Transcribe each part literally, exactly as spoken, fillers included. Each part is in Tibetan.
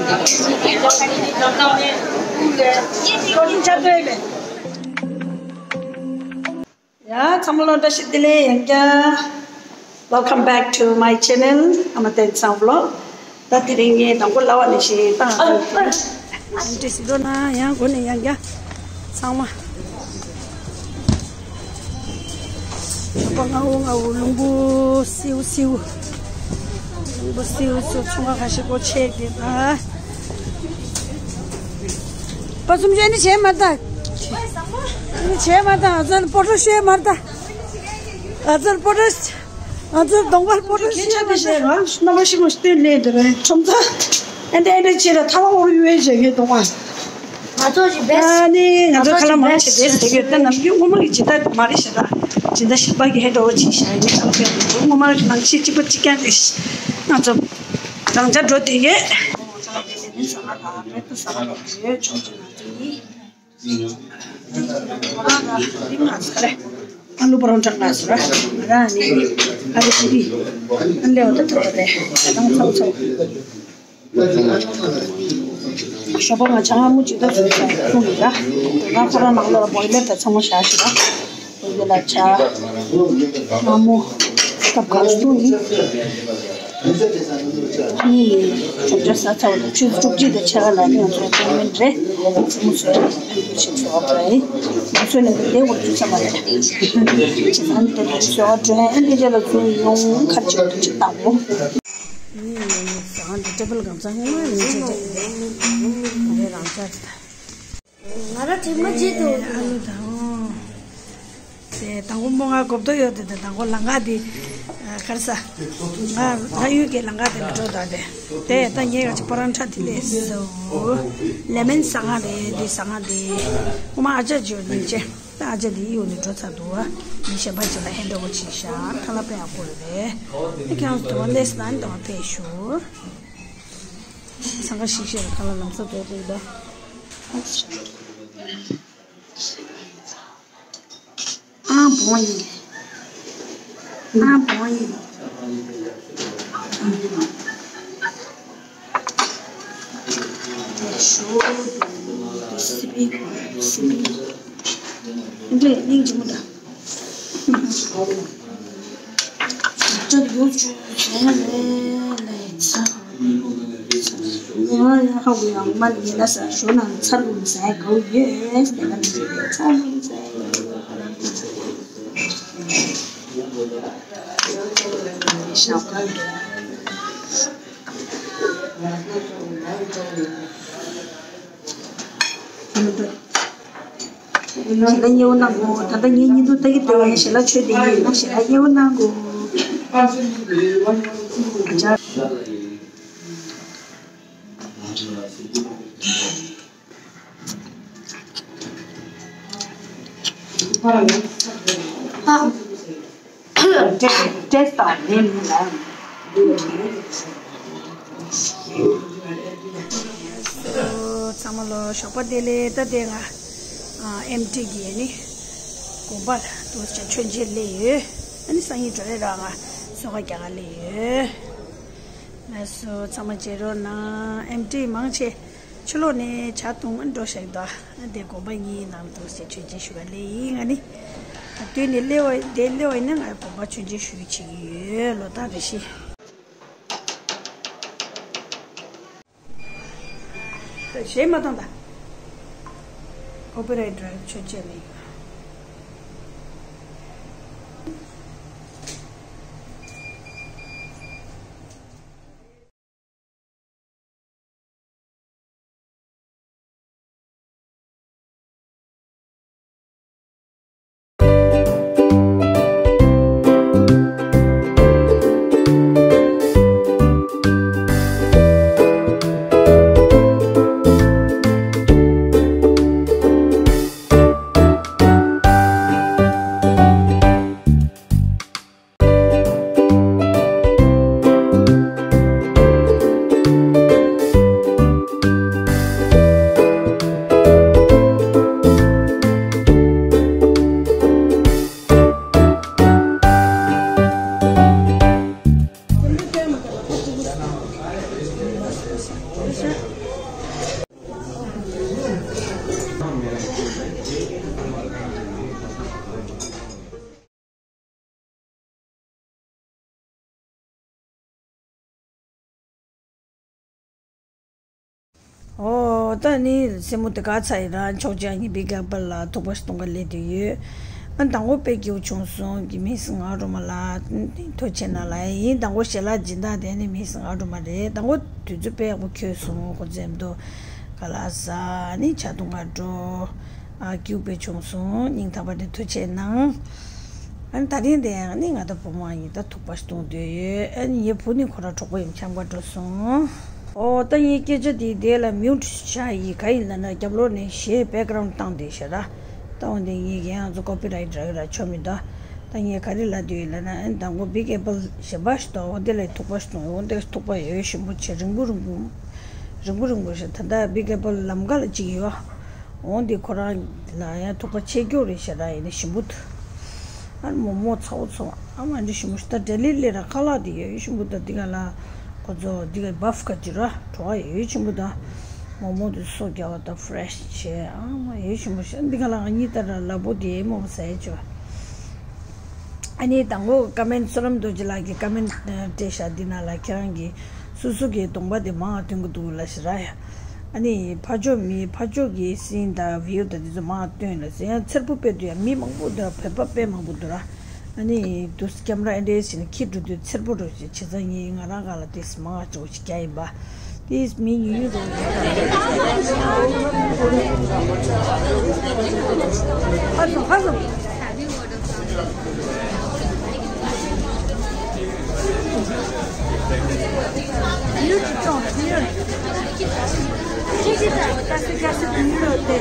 ཡ་ཚང་མ་ལ་བཀྲ་ཤིས་བདེ་ལེགས། ཡང་བསྐྱར། Welcome back to my channel, Amaten Sound Vlog. ད་དེ་རིང་ངས་དང་པོ་ལབ་པ་ནས་བཤད་སྟངས་ཨ་འདྲ་ཞིག་འགྲོ་ན་ཡང་སྒོ་ནས་ཡང་བསྐྱར་ཚང་མ། ཞོགས་པ་སྔ་པོ་སྔ་པོ་རླུང་བུ་སིའུ་སིའུ། རླུང་བུ་སིའུ་སིའུ་ཚོང་ཁང་ཁ་ཤས་སྒོ་ཕྱེ་གི་ད། པ་སུམ་ཅུ་ནི་བྱས་མ་ད། ནི་བྱས་མ་ད། ང་ཚོ་ལ་སྤོ་ཏོ་ཤོད་མ་ད། ང་ཚོ་ལ་སྤོ་ཏོ། ང་ཚོ་གདོང་པར་སྤོ་ཏོ་ཤོད་མ་ད། རྣམ་པ་ཤི་མོ་སྟོན་ལས་འདི་རེད་ཁྲོམ་ཚ། ཨེ་འདྲ་ཨེ་འདྲ་བྱས་ལ་ཐ་བ་འོར་ཡོད་བྱས་ཡོད་གདོང་པ། ང་ཚོ་ཞིག་བེས། ཨ་ནི་ང་ཚོ་ཁ་ལ་མ་ཆེ་བེས་དེ་གི་ད་ནམ་རྒྱུན་སྔོན་མ་གི་སྦྱིན་བདག་མ་རེད་ཤག་ད་སྦྱིན་བདག་གཞན་པ་གི་ཧེ་འགྲོ་བ་ཅིག་བྱ་ཡིན་ཁ་ལ་བེས་སྔོན་མ་གི་ནང་ཤི་གཅིག་པ་གཅིག་རྐྱང་རེད། ང་ཚོ་རང་ཅག་འགྲོ་དེ་གས། ཨ་ལུ་པ་རོང་ཁྲ་ང་སུ་ར། ང་ར་ནི་ཨ་རི་ཅི་རི། ཨ་ལེ་འོ་ད་ཐོ་ཐོ་རེ་ད་དང་ཚོ་ཚོ། ཞོགས་པ་ང་ཆང་ཨ་མུ་ཅི་ད་སུ་ས་ཁུང་ཡིན་ད། ང་ཁོ་རང་ནང་ལོ་ལ་བོ་ཡི་ལེར་ད་ཚང་མ་བཞག་ཞིག་ད། ཡོད་ལ་ཆ། ང་མོ། སྐབས་གང་བྱུང་ཡིན། ཨ་ནི། ཆོག་ཆ་ས་ཚ་བ་ཆུ་དཀྲུག་ཅིག་དང་ཆ་ག་ལ་ནི་ང་ཚོའི་ཏོག་མེན་རེད། ཚི་མུ་ཚོས་ཨ་འདུ་ཆེ་ཚོ་བ་དྲ་ཡིན། ང་ཚོས་ནི་དེ་བར་ཆུ་ཚ་མ་རེད། ཆི་ཚང་དེ་དེ་ཚོ་བ་དྲ་ཡིན། ཨ་འདི་ཅ་ལ་ཚུ་ཡོང་ཁར་ཆུ་དུ་ཆུ་བཏང་བོ། ཨ་ནི་ཡིན་ནི་ས་ཨ་འདི་ཏྲེ་བལ་གང་ཚ་ཧེ་མ་ཡིན་ཆེ་ཆེ་རེད། རང་ཅག་རེད། ང་ར་དྲི་མ་བརྗེད་འདུག་ཨ་ལུ་དང་། དེ་དང་པོ་མོ་ང་གོབ་ཏོ་ཡོད་དེ་དང་པོ་ལང་ཀ་དེ་གར་ས། ང་ང་ཡུལ་གྱི་ལང་ཀ་དེ་ལ་འགྲོ་དང་དེ། དེ་ད་ངས་ག་ཅི་པ་རང་ཁྲ་དེ་ལས་སོ། ལེ་མན་ཟ་ང་རེད་དེ་ཟ་ང་དེ། ཨོ་མ་ཨ་ཅག་ཅིག་ཡོད་ནི་ཅེ། ད་ཨ་ཅག་དེ་ཡོད་ནི་འགྲོ་ཚར་འདུག་བ། མི་གཞན་པ་ཅིག་ལ་ཧེ་འདྲ་བོ་ཅིག་ཤ་ཁ་ལ་པེ་ཨ་ཀོ་རེད། དེ་ཁྱེད་རང་ཚོ་དེ་བ་ལས་ན་དེ་བ་ཕེ་ཤུ། སང་ག་ཤིག་ཤིག་ཁ་ལ་ལམ་ས་དོ་དོ་ད། ཨང་བོང་ཡིན། ཨང་བོང་ཡིན། ཞོ་སི་པི་སི་པི། འདི་སྙིང་རྗེ་མོ་ད། ཅག་ཡོད་ཅུ་ཟེར་ལེ་ལེ་ཚ། ང་ཡང་ཧ་གོ་ཡང་མ་ལེ་ལ་ས་ཞོ་ན་ཚ་ལུ་ཟ་གོ་ཡོད་ཟེར་ལ་ཚ་ལུ་ཟ་ཡོད་ཤ་ཀ་ཞེ་ལ་ཉེ་བོ་གནང་གོ་ད་ལྟ་ངའི་ཉིན་དུ་ལྟ་གི་ལྟ་བའི་ཞེ་ལ་ཆོས་དེ་ཡིན་ན་ཞེ་ལ་ཉེ་བོ་གནང་གོ་ཨ། ཏེ་ཏེ་སྟ་ནེ་ནེ་ལ། ཚང་མ་ལོ་ཞོགས་པ་བདེ་ལེགས། ད་ལྟ་ང་ཨེམ་ཊི་གི་ནི་དགོན་པར་དུ་ཆ་མཆོད་མཇལ་སླེབས་ཡོད། ཨ་ནི་སང་ཉིན་གྲོ་རེ་ར་ང་གསོལ་ཁ་རྒྱག་ག་སླེབས་ཡོད། ལགས་སོ་ཚང་མ་མཇལ་རོགས་གནང་། ཨེམ་ཊི་མང་ཆེ། ཕྱི་ལོགས་ནས་ཇ་འཐུང་འགྲོ་ཤག་འདུག་དེ་དགོན་པ་གཉིས་ནང་དུ་ཞེས་མཆོད་མཇལ་ཞུ་བ་ལས་ཡིན། ང་ནི་ད་དུས་ནས་སླེབས་པ་དེ་སླེབས་པ་ཡིན་ན་ང་དགོན་པ་མཆོད་མཇལ་ཞུ་བྱེད་ཀྱི་ཡོད། ལོ་ལྟར་རེ་བཞིན། ད་གཞས་མ་བཏང་ད། ཀོ་པི་རའེ་ཊི་ར་མཆོད་མཇལ་མེད། ཨོ་ད་ནི་སེན་མོ་དེ་ག་ཚ་ཡི་ར་ཆོག་ཅག་ངའི་བི་ག་པར་ལ་ཐུག་པ་ཞིག་གཏོང་ག་སླེབས་དུས་ཡོད། ཨ་དང་པོ་དཔེ་སྐྱིད་པོ་བྱུང་སོང་གི་མིས་ང་རུ་མ་ལ་ཐུགས་ཆེ་གནང་ལ་ཡིན། དང་པོ་ཞལ་ལག་སྦྱིན་བདག་དེ་ནི་མིས་ང་རུ་མ་རེད། དང་པོ་དུས་ཚོད་དཔེ་ཡག་པོ་འཁྱོལ་སོང་ཁོ་ཚོའི་མདོ་ག་ལ་ཟ་ནི་ཆ་ཐུང་ང་འགྲོ། ཨ་སྐྱིད་པོ་བྱུང་སོང་སྙིང་ཐག་པ་ནས་ཐུགས་ཆེ་གནང་། ཨ་ནི་ད་རིང་དེ་ཡང་ནི་ང་ད་བུ་མོ་ཡིན་ད་ཐུག་པ་ཞིག་གཏོང་འདོད་ཡོད། ཨ་ནི་ངའི་བུ་ནི་ཁོ་ར་གྲོགས་པོ་ཡང་འཆམ་ག་འགྲོ་སོང་། ཨོ་ད་ངའི་སྐད་ཆ་དེ་དེ་ལ་མིའུ་ཊི་བྱ་ཡི་ག་ཡིན་ལ་ན་རྒྱབ་ལོག་ནས་གཞས་བེག་གྷ་རའུན་ཌི་བཏང་དེ་ཤ་ར། ད་འོན་ཏེ་ངས་ཀྱང་ང་ཚོ་ཀོ་པི་རའིཊ་རག་ར་ཆོ་མི་འདུག་ད་ངས་ག་རེ་ལབ་འདོད་ཡོད་ལབ་ན་ཨ་ནི་དང་པོ་བི་ག་པར་གཞན་པ་ཞིག་འདུག་འོ་དེ་ལ་ཐུག་པ་ཞིག་གཏོང་འོ་དེ་ཐུག་པ་ཡོད་ཞིམ་པོ་བྱེད་རིང་པོ་རིང་པོ་རིང་པོ་རིང་པོ་ཞིག་ད་ལྟ་བི་ག་པར་ལམ་ཁ་ལ་གཅིག་ཡོད། འོང་འདི་ཁོ་རང་ལ་ཡང་ཐུག་པ་ཆེ་སྐྱོ་རེད་ཤ་ར་ཡིན་ན་ཞིམ་པོ་འདུག་ཨ་མོག་མོག་ཚ་བོ་ཚ་བོ་ཨ་མ་འདི་ཞིམ་པོ་ཞིག་ད་ཌེ་ལི་ལས་ར་ཁ་ལག་འདི་ཡོད་ཞིམ་པོ་འདུག་འདི་ག་ལ་ཁོ་ཚོ་འདི་ག་བྷ་ཕ་ག་ཅི་ར་བྲོ་བ་ཡོད་ཞིམ་པོ་འདུག་མོག་མོག་འདི་སོ་རྒྱ་བ་ད་ཕ་རེ་ཤི་བྱས་ཨ་མ་ཡོད་ཞིམ་པོ་ཞིག་འདི་ག་ལ་ང་གཉིས་ལྟར་ར་ལ་པོ་འདི་མོག་པོ་ཟ་ཡས་བྱོས། ཨ་ནི་དང་པོ་ཀ་མེན་བསོད་ནམས་རྡོ་རྗེ་ལགས་ཀྱིས་ཀ་མེན་སྤྲད་ཤག་འདི་ནང་ལ་ཁྱེད་རང་གིས་སོ་སོ་གི་གདོང་པ་དེ་མང་བ་སྟོན་གི་འདུག་ལ་ཞེ་དྲག་ཡ། ཨ་ནི་ཕར་ཕྱོགས་མི་ཕར་ཕྱོགས་ཀྱི་སིན་དང་བིའུ་དང་དེ་ཚོ་མང་བ་སྟོན་ལ་ཟེར་ཡང་མཚེར་པོ་དཔེ་འདུག་ཡ་མི་མང་པོ་འདུག་བོད་པ་དཔེ་མང་པོ་འདུག་ར། ཨ་ནི་དུས་ཀེམ་ར་ཨེ་འདྲས་ཞིག་ནས་ཁྱི་འགྲོ་དུས་མཚེར་པོ་འགྲོ་ཞིག་བྱས་ཙང་ངས་ང་རང་ག་ལ་དེ་མང་བ་ཅིག་ཅིག་རྒྱག་ཡིན་པ། དེས་མི་ཉུང་ཉུང་རེད། ཧ་སོང་ཧ་སོང་། ཡུལ་གྱི་ཅོང་ཡུལ། ཁྱེད་ཀྱིས་ད་ཀ་སི་ཀ་སི་ཡུལ་ལོ་དེ།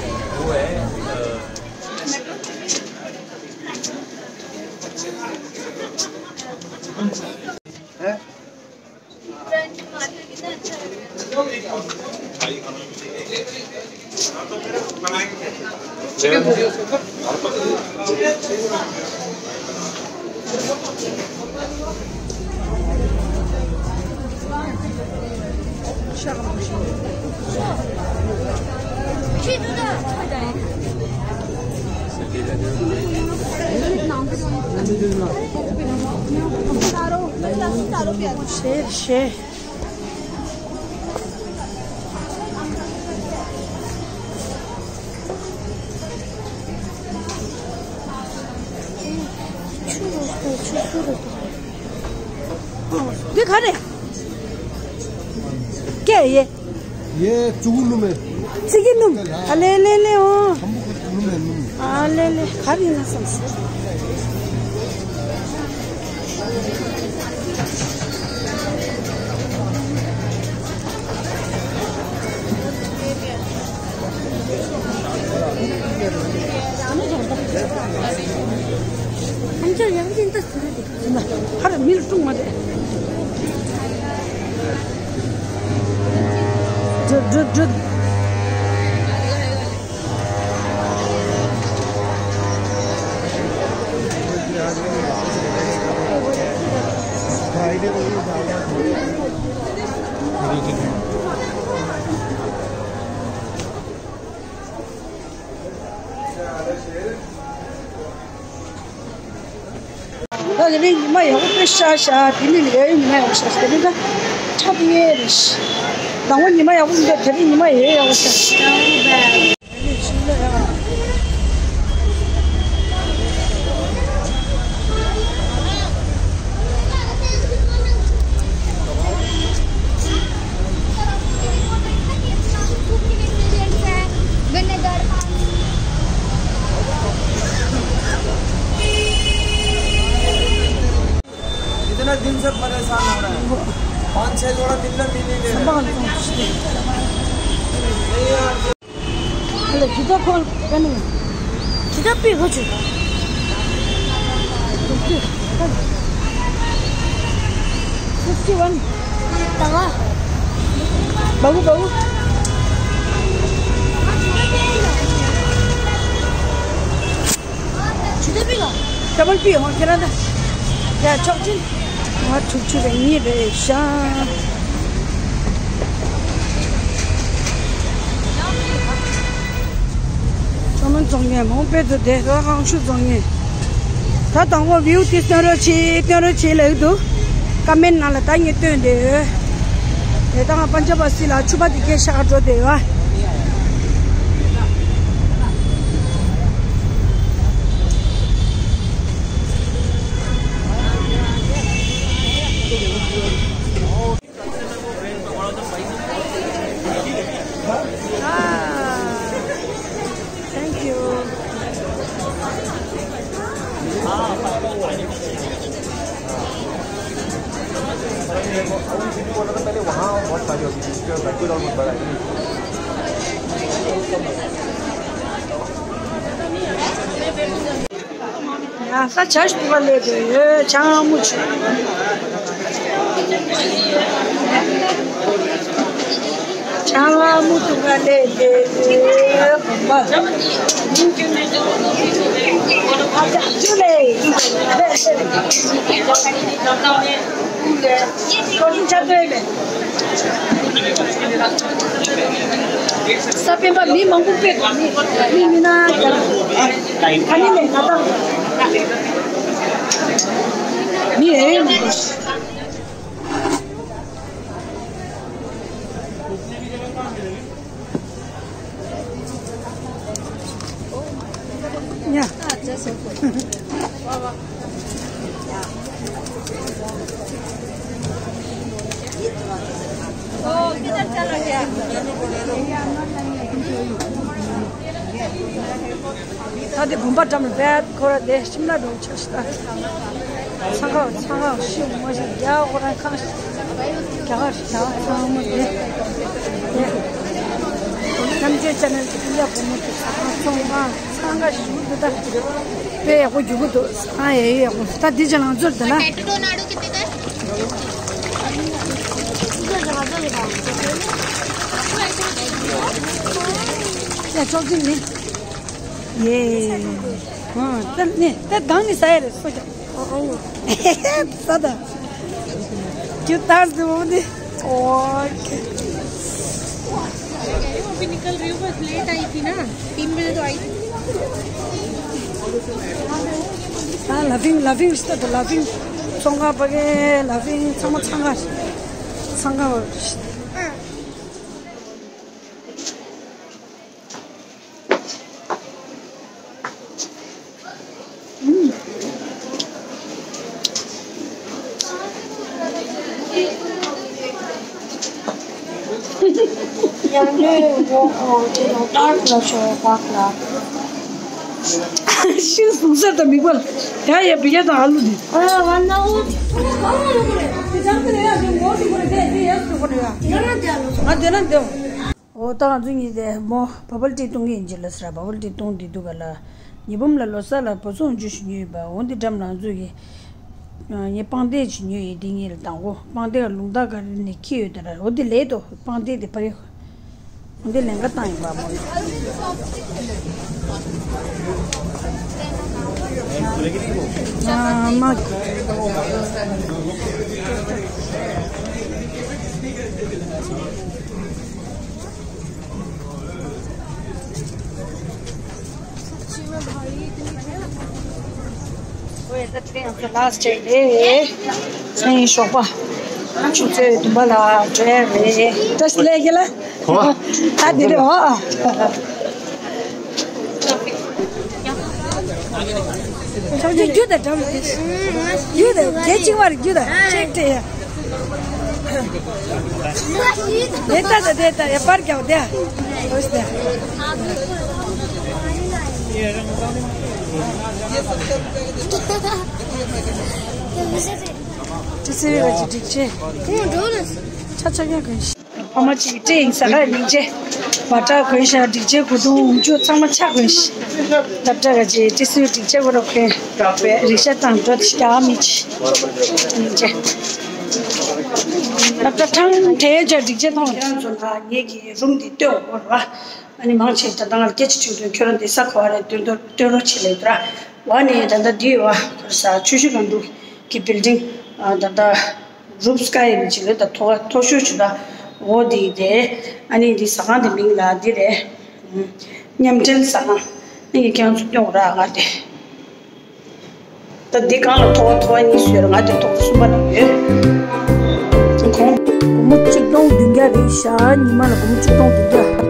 འདི་ག་རེ། སྐད་ཡེ། ཡེ་ཙུ་གུ་ནུ་མེ། ཙི་གི་ནུམ། ཨ་ལེ་ལེ་ལེ་ཨོ། ཨ་ལེ་ལེ་ག་རེ་ཡིན་ན་བསམ་སོང་། ཨམ་ཅོག་ཡང་ཅིག་འདི་ཟེར་ཏེ། ཧར་མིལ་ཀྲུང་མ་རེད། འགྲོ་འགྲོ་འགྲོ། ད་དེ་ནས་ཉི་མ་ཡག་པོ་དཔེ་ཤར་ཤག་དེ་ནས་ལས་ཉི་མ་ཡག་པོ་ཤར་ཤག་དེ་ནས་ད་ཁྲ་དེ་ཡས་རེད། དང་པོ་ཉི་མ་ཡག་པོ་མི་འདུག་དེ་རིང་ཉི་མ་ཡས་ཡག་པོ་ཤར། इतना दिन से परेशान हो रहा है, पाँच छह जोड़ा मिलना मिल नहीं रहे। ཁ་ལ་ཇི་ལྟར་ཁོང་ཀ་ནི། ཇི་ལྟར་པི་ཧོ་ཆུ། fifty one. ད་ག་བ་བུ་བ་བུ། ཇི་ལྟར་པི་ལ། ཌབ་བལ་པི་ཧོ་ཁྱེད་རང་ད། ཡ་ཆོག་ཅིན། ང་དྲུག་ཅུ་རེ་གཉིས་རེད་ཤག་ཅོ་མོན་རྫོང་ནས་མོང་དཔེ་ཚོ་དེ་ལ་ཧང་ཤུ་རྫོང་ནས། ད་དང་པོ་བིའུ་དེ་སྟོན་རོགས་བྱེད་སྟོན་རོགས་བྱེད་ལབ་ཀྱི་འདུག་ཀ་མེན་ནང་ལ་ད་ངས་སྟོན་བསྡད་ཡོད། དེ་དང་པན་ཇབ་སི་ལ་ཕྱུ་པ་དེ་གས་ཤག་འགྲོ་བསྡད་ཡོད། Thank you. पहले वहाँ बहुत सारी होती थी, इसके बैकवर्ड और बहुत बड़ा है। ཡ་ས་ཆ་ཞིག་ཏུ་བ་ལས་དེ་ཡོད་ཆང་མུ་ཆུ། ཆང་མུ་ཏུ་བ་ལས་དེ་ཡོད་གོམ་པ། ཨ་ཅག་ཅུ་ལེ། ཁོ་ལིང་ཆ་སྟོན་མེད། ས་པཎ་པ་མི་མང་པོ་དཔེ་མི་མི་མི་ན་རྒྱ་ཁ་ནི་ནས་ང་དང་མི་ཨེ་མང་པོ། ཡ། ད་དེ་བུམ་པ་འགྲམ་ལ་བས་ཁོ་ར་དེ་ཤིམ་ལ་འགྲོ་ཆ་ཤི་ད། ཚང་ཁ་ཚང་ཁ་ཤི་མ་ཤི་རྒྱ་ཁོ་ར་ཁང་ཤི། རྒྱ་གར་ཤི་ད་ཚང་མ་དེ། དེ། ནམ་རྒྱུན་ཅ་ནལ་གི་ཡ་བུ་མོ་དེ་ཚང་ཁ་ཚང་ཁ་ཚང་ཁ་ཤི་འདུག་ད། དཔེ་ཡག་པོ་རྒྱུག་གི་འདུག་ཚང་ཡ་ཡ་ཡག་པོ་ད་དེ་ཅ་ལང་ཚོར་དེ་ན། ཡ་ཅོག་ཅིག་ནི། ཡེ། ཨ། ད་ནི་ད་དང་ནི་ཟ་ཡ་རེད་སོ་ཀྱང་། ཨ་ཨ། ཟ་ད། ཁྱོད་ད་ཟ་འོ་ནི། ཨོ་ཁེ། अभी निकल रही हूँ, बस लेट आई थी ना, तीन बजे तो आई थी। ཨ་ལ་ཕིང་ལ་ཕིང་ཤི་ད་ལ་ཕིང་། ཚོང་ཁང་པ་གའི་ལ་ཕིང་ཚང་མ་ཚང་ཁ། ཚང་ཁ་བ། ཤིང་གཟུགས་ས་དང་མིག་པ་ལ་ཡ་ཡ་བི་ཡ་དང་ཨ་ལུ་དེ། ང་དེ་ན་དེ། འོ་ད་ང་ཚོ་གཉིས་དེ་མོ་བ་བལ་ཏི་བཏུང་གི་ཡིན་གྱི་ལ་ཟེར། བ་བལ་ཏི་བཏུང་དེ་འདུག་ག་ལ། ཉི་འབུམ་ལ་ལོ་གསར་ལ་བུ་ཚོ་འཇུ་ཞུ་ཉོས་པ་འོ་འདི་འགྲམ་ལ་ང་ཚོ་གི་ངའི་པང་གདན་ཅིག་ཉོས་ཡིན། འདི་ངའི་ལ་དང་པོ་པང་གདན་ལ་ལུང་ཐག་ག་རེ་ནས་འཁྱེར་ཡོད་དེ་ར། འོ་འདི་ལས་དོ་པང་གདན་དེ་པ་རེ། འོ་འདི་ལན་ཁ་བཏང་ཡིན་པ་མོ། ཨ་མ། ལགས་ཆེ་རེད། སེང་ཞོགས་པ་ཆུ་ཚོད་བདུན་པ་ལ་བྲོས་རེད། ད་སླེ་གི་ལ། ཨ་དེ་རེད་ཨ། ཁྱོད་ཀྱི་རྒྱུ་དང་འདྲ་བ་རེད། རྒྱུ་དང་རྒྱལ་ཆེ་བ་རེད། རྒྱུ་དང་ཅེག་ཏེ་ཡ། དེ་ལྟ་དང་དེ་ལྟ་ཡ་པར་རྒྱག་དེ། འོ་ཞེས་ཏེ། ཏི་སི་རི་བ་ཅི་འགྲིག་ཆེ། ཁོང་འགྲོ་ན། ཆ་ཆ་ཡ་གང་ཞིག་ཕ་མ་གཅིག་སྤྲད་ཡིན་ས་ཁ་སྙིང་རྗེ། བ་ཏྲ་གོན་ཤག་སྒྲིག་ཆས་གོས་ཐུང་འོག་འཇུག་ཚང་མ་ཆ་གོན་ཤག་ད་ཏྲ་ག་ཅེ་ཏི་སུའི་སྒྲིག་ཆས་གོ་རོགས་གོན། རིག་ཤ་དང་འགྲོ་དེ་རྒྱག་མི་ཆེ། སྙིང་རྗེ། ད་ཏྲ་ཁྲང་དེ་ཅག་སྒྲིག་ཆས་ཐོང་ཡང་ཚོ་ན་ངེད་ཀྱི་རུམ་འདི་སྟོན་འོ་ར། ཨ་ནི་མང་ཆེ་ད་ལྟ་ང་སྐད་ཆ་བྱུང་དུས་ཁྱོད་རང་འདི་ས་གོ་བ་རེད་སྟོན་དོ་སྟོན་རོགས་བྱེད་ལེ་དུ་ར། བ་ནི་ད་ལྟ་འདི་ཡོད་བ་ཁོ་ས་ཆུ་ཤུ་གང་འདུག་གི་བིལ་ཌིང་ད་ལྟ། རུབ་སི་ཀའི་ཡིན་ཅི་ལེ་ད་མཐོ་མཐོ་ཤོས་ཅི་ད། འོ་དེ་དེ། ཨ་ནི་འདི་ཟ་ཁང་དེ་མིང་ལ་འདི་རེད། མཉམ་འབྲེལ་ཟ་ཁང་། ཨ་ནི་ཁྱེད་ཚོ་སྐྱོང་ར་ང་དེ། ད་འདི་སྒང་ལ་མཐོ་བ་མཐོ་བ་གཉིས་བཟོས་ར་ང་དེ་ཐོག་གསུམ་པ་ལ་ཡོད། ཁོང་། སྒོར་མོ་གཅིག་སྟོང་བདུན། བརྒྱ་རེད་ཤག་ཉི་མ་ལ་སྒོར་མོ་བཅུ་སྟོང་བདུན་བརྒྱ།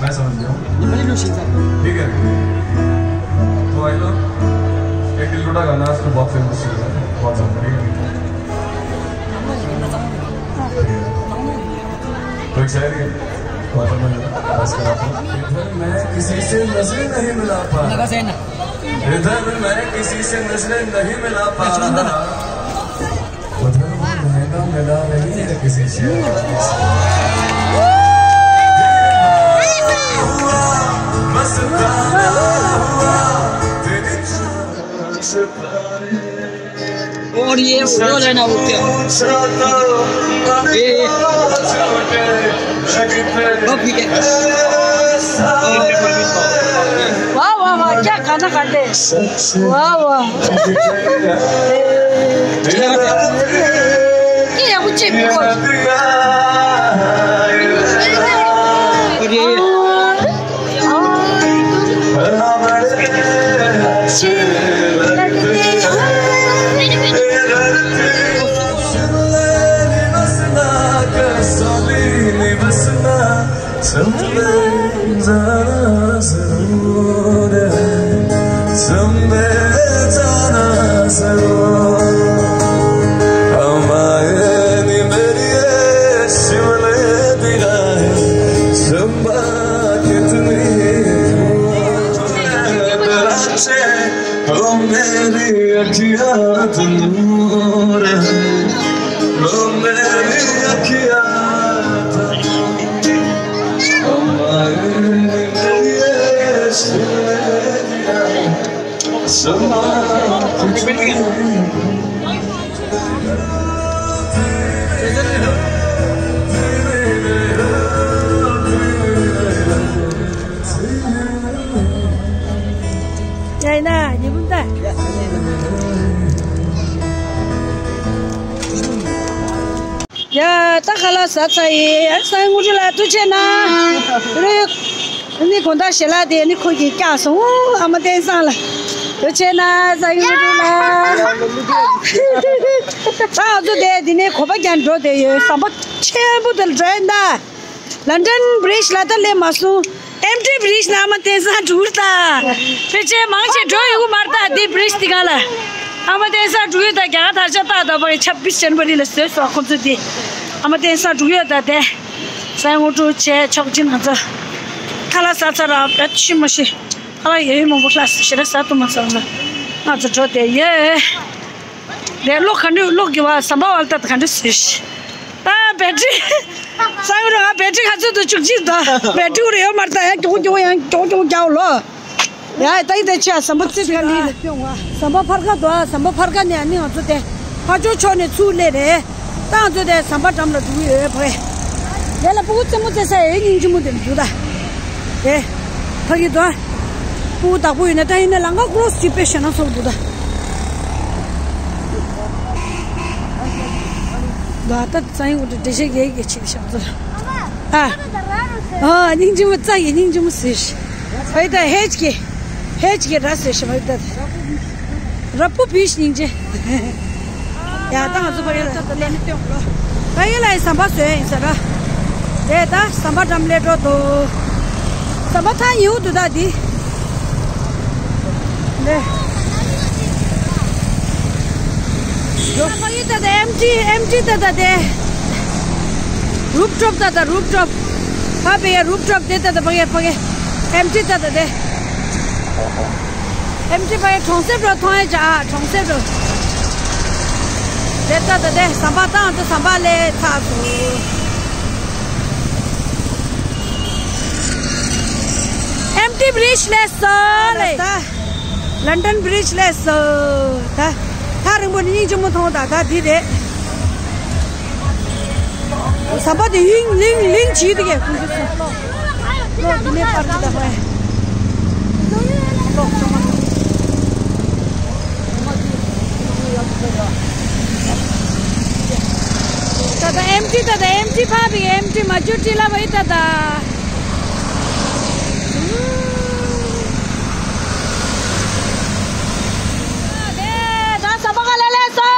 मैं समझ गया हूँ। ठीक है। तो आई नो, एक दिल टूटा गाना, उसमें बहुत फेमस चीज़ है, बहुत ज़्यादा, ठीक है। तो एक शायरी है, बहुत समझ लो, बस कर आप। इधर मैं किसी से नजरें नहीं मिला पा रहा। इधर मैं किसी से नजरें नहीं मिला पा रहा। उधर वो लहंगा मिला रही है किसी शेर। बस ताना हुआ तेरी चाहत से प्यार। और ये वो रहना, वो क्या? ये, ये। अब ठीक है। वाह, वाह, वाह, क्या गाना गाते हैं। वाह, वाह। ये, ये कुछ भी बोल। और ये, ये। ओ मेरी अखियाँ तो नूर है, ओ मेरी अखियाँ तो नूर है। ओ मायने मेरी ये सुन लिया, सुना कुछ नहीं। ཡ་ཡིན་ན་ཉི་མ་ད། ཡ་ད་ཁ་ལག་ཟ་ཚར་ཡིན། ཨ་སང་དངོས་གྲུབ་ལགས་ཐུགས་རྗེ་གནང་། རེད། ཨ་ནི་དགོང་དག་ཞལ་ལག་དེ་ཨ་ནི་ཁོ་གིས་བཀྱགས་སོང་། ཨ་མ་བསྟན་བཟང་ལགས་ཐུགས་རྗེ་གནང་། སང་དངོས་གྲུབ་ལགས། ད་ང་ཚོ་དེ་འདི་ནས་གོ་པ་རྒྱག་འགྲོ་བསྡད་ཡོད། ཟམ་པ་ཆེན་པོ་དེ་ལ་འགྲོ་ཡིན་ད། ལན་ཌན་བྷི་རིཇ་ལ་ད་སླེབས་མ་སོང་། ཨེམ་ཊི་བྷི་རིཇ་ནང་མ་བསྟན་སང་འགྲོ་གི་རེད་ད། ཕལ་ཆེར་མང་ཆེ་འགྲོ་ཡོང་གི་མ་རེད་ད། འདི་བྷི་རིཇ་འདི་སྒང་ལ། ཨ་མ་བསྟན་སང་འགྲོ་གི་ད། རྒྱ་གར་དར་ཆ་ཏག་ཏག་པ་ཆབ་བིས་ཇན་ཝ་རི་ལ་བཟོས་སོང་ཁོང་ཚོ་འདི། ཨ་མ་བསྟན་སང་འགྲོ་གི་ཡོད་ད་དེ། ས་ཡ་ངོ་སྤྲོད་བྱས་ཆོག་ཅི་ང་ཚོ། ཁ་ལག་ཟ་ཚར་ར་བེད་ཤི་མ་ཤི། ཁ་ལག་ཡོད་ཡོད་མང་པོ་ལྷག་ཞེ་དྲག་ཟ་ཐུབ་མ་སོང་ལ། ང་ཚོ་འགྲོ་བསྡད་ཡོད། དེ་གློག་ག་འདྲ་གློག་གི་བ་ཟམ་པ་བ་ལ་ལྟ་ག་འདྲ་ཟེར་ཤི། ད་བེ་ཊི་རི། སང་རུང་ང་བེ་ཊི་རི་ག་ཚོད་དུ་བཅུག་ཅིག་ད། བེ་ཊི་རི་ཡོད་མ་རེད་ད། ཡང་མགྱོགས་མགྱོགས་ཡང་མགྱོགས་མགྱོགས་རྒྱག་ལོ། ཡ་ད་ཡིན་ད་ཆ་ཟམ་པ་རྩེ་ག་ནི་ལ་སྤྱོང་བ། ཟམ་པ་ཕར་ཁ་དུ་ཨ། ཟམ་པ་ཕར་ཁ་ནས་ཨ་ནི་ང་ཚོ་དེ་ཕར་ཕྱོགས་ཕྱོགས་ནས་ཚུར་སླེབས་རེད། ད་ང་ཚོ་དེ་ཟམ་པ་འགྲམ་ལ་འགྲོ་གི་ཡོད་ཕ་གི། དེ་ལ་སྤུ་གུ་རྩེད་མོ་རྩེ་ས་ཡོད་སྙིང་རྗེ་མོ་དེ་འདུག་ད། དེ་ཕ་གི་དུ་ཨ། སྤུ་གུ་བདག་པོ་ཡོད་ན་ད་ཡིན་ན་ལམ་ཁ་ཀོ་རོ་སི་ཅིག་དཔེ་ཞེ་ན་ཚོགས་འདུག་ད། ད་ད་ཙང་ཡིན་གོ་འདྲ་འདྲ་ཤེས་རྒྱལ་རྒྱལ་ཆེ་ཤག་ཚོ། ཨ། ཨ་སྙིང་རྗེ་མོ་ཙ་ཡི་སྙིང་རྗེ་མོ་ཟེར་ཤི། ཨ་ཡི་ད་ཧེ་ཅི་ཀི། ཧེ་ཅི་ཀི་ར་ཟེར་ཤི་མ་ཡི་ད། ར་སྤུ་བིས་སྙིང་རྗེ། ཡ་ད་ང་ཚོ་ཕ་གི་ལ་ད་ལས་ནི་སྟོན་གོ། ཕ་གི་ལ་ཡི་ཟམ་པ་བཟོས་ཡིན་ཟེར་ར། དེ་ད་ཟམ་པ་འགྲམ་སླེབས་འགྲོ་འདུག་ཟམ་པ་ཐག་ཉེ་བོ་འདུག་ད་འདི། ལེ། ཕ་གི་ད་ད་ཨེམ་ཊི་ཨེམ་ཊི་ད་ད་དེ། རུབ་ཊོབ་ད་ད་རུབ་ཊོབ། ཕ་གི་རུབ་ཊོབ་དེ་ད་ད་ཕ་གི་ཕ་གི་ཨེམ་ཊི་ད་ད་དེ། ཨེམ་ཊི་ཕ་གི་གྲོང་གསེབ་རུ་མཐོང་ཡ་ཅག་ཨ། གྲོང་གསེབ་རུ། དེ་ལྟ་དེ་དེ་ཟམ་པ་ཏང་དུ་ཟམ་པ་ལས་ཚགས་སུ། ཨེམ་ཊི་བྷི་རིཇ་སླེབས་སོང་ལེ། ད་ལན་ཌན་བྷི་རིཇ་སླེབས་སོང་། ད་ཐག་རིང་པོ་ནས་སྙིང་རྗེ་མོ་མཐོང་། ད་ད་འདི་རེད། ཟམ་པ་དེ་ལིང་ལིང་ལིང་བྱེད་འདུག་གས། ཁོང་ཚོ་ཚོ་གློག་འདི་ནས་པར་འདི་ད་ཧོ། གློག་ཚང་མ། ད་ད་ཨེམ་ཊི་ད་ད་ཨེམ་ཊི་ཕ་བི་ཨེམ་ཊི་མ་ཇུ་ཊི་ལ་བའི་ད་ད། ཟམ་པ་ག་ལེ་ལེ་སོ།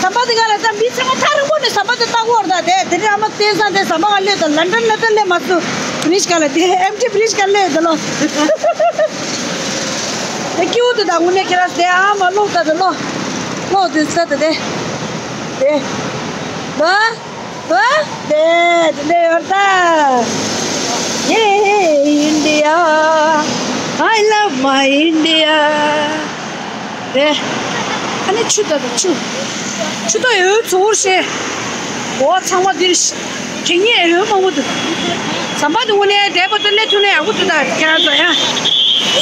ཟམ་པ་དེ་ག་ལ་ད་མི་ཚང་མ་ཐག་རིང་པོ་ནས་ཟམ་པ་དེ་ལྟ་གོ་ར་ད། དེ་དེ་རིང་ཨ་མ་བསྟན་སང་དེ་ཟམ་པ་ག་ལེ་ད། ལན་ཌན་ལ་ད་ལེ་མ་སུ་བྷི་རིཇ་ག་ལ་དེ་ཨེམ་ཊི་བྷི་རིཇ་ག་ལེ་ད་ལོ། དེ་སྐྱིད་པོ་དེ་ད་དངོས་གནས་ཁྱེད་རང་དེ་ཨ་མ་གློག་ད་ད་ལོ། གློག་དེ་ས་ད་དེ་དེ་ད། བ། དེ་དེ་ཡོད་ད། Yeah, India, I love my India. དེ། ཨ་ནི་ཆུ་ད་ད་ཆུ། ཆུ་ད་ཡོད་ཚོར་ཤེ། འོ་ཚང་མ་འདིར་ཤི། དེ་ཉིད་ཡོད་མང་པོ་འདུག་ཟམ་པ་དེ་དངོས་གནས་བསྡད་པ་དེ་སླེབས་ཐུབ་ན་ཡག་པོ་འདུག་ད་ཁྱེད་རང་ཚོ་ཡ།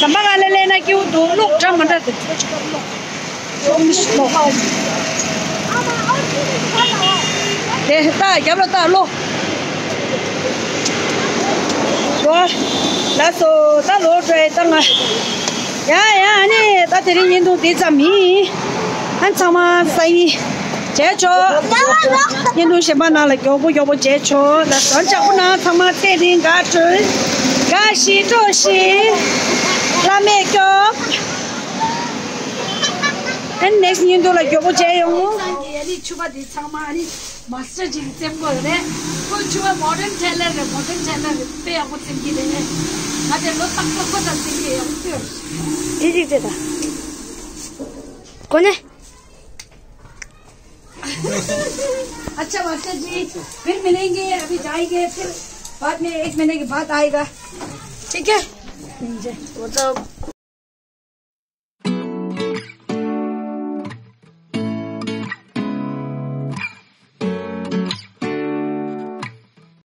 ཟམ་པ་ག་ལེ་ལེ་ན་སྐྱིད་པོ་འདུག་གློག་འདྲ་མི་འདྲ་འདུག་དེ་ལྟ་རྒྱབ་ལ་ལྟ་ལོ། གོ། ལགས་སོ། ད་ལོ་བྲོས་ད་ང་། ཡ་ཡ་ཨ་ནི་ད་དེ་རིང་བརྙན་ཐུང་འདི་ཙམ་ཡིན། ཨ་ཚང་མ་སང་ཉིན་མཇལ་ཆོག་བརྙན་ཐུང་གཞན་པ་ནང་ལ་མགྱོགས་པོ་མགྱོགས་པོ་མཇལ་ཆོག་ལགས་སོ། ལྕགས་པོ་ནང་ཚང་མ་ཚེ་རིང་དགའ་སྤྲོ། དགའ་ཞིང་སྤྲོ་ཞིང་བླ་མས་སྐྱོབ། ཨན་ནེགསི་བརྙན་ཐུང་ལ་མགྱོགས་པོ་མཇལ་ཡོང་། སང་གི་ཨ་ནི་ཕྱུ་པ་འདི་ཚང་མ་ཨ་ནི་མཱ་སི་ཊར་ཅིག་གིས་རྩེད་མོ་རེད། ཁོ་ཕྱུ་པ་མོ་ཌན་ཊེ་ལར་རེད། མོ་ཌན་ཊེ་ལར་རེད། དཔེ་ཡག་པོ་རྩེད་ཀྱི་རེད། ང་དེ་ལོ་རྟག་པར་ཁོ་དང་རྩེད་ཀྱི་ཡག་པོ་རྩེད། ཡིག་ཅིག་རྩེད་དང་། གོ་ནས། अच्छा मास्टर जी, फिर मिलेंगे, अभी जाएंगे, फिर बाद में एक महीने के बाद आएगा, ठीक है? वो तो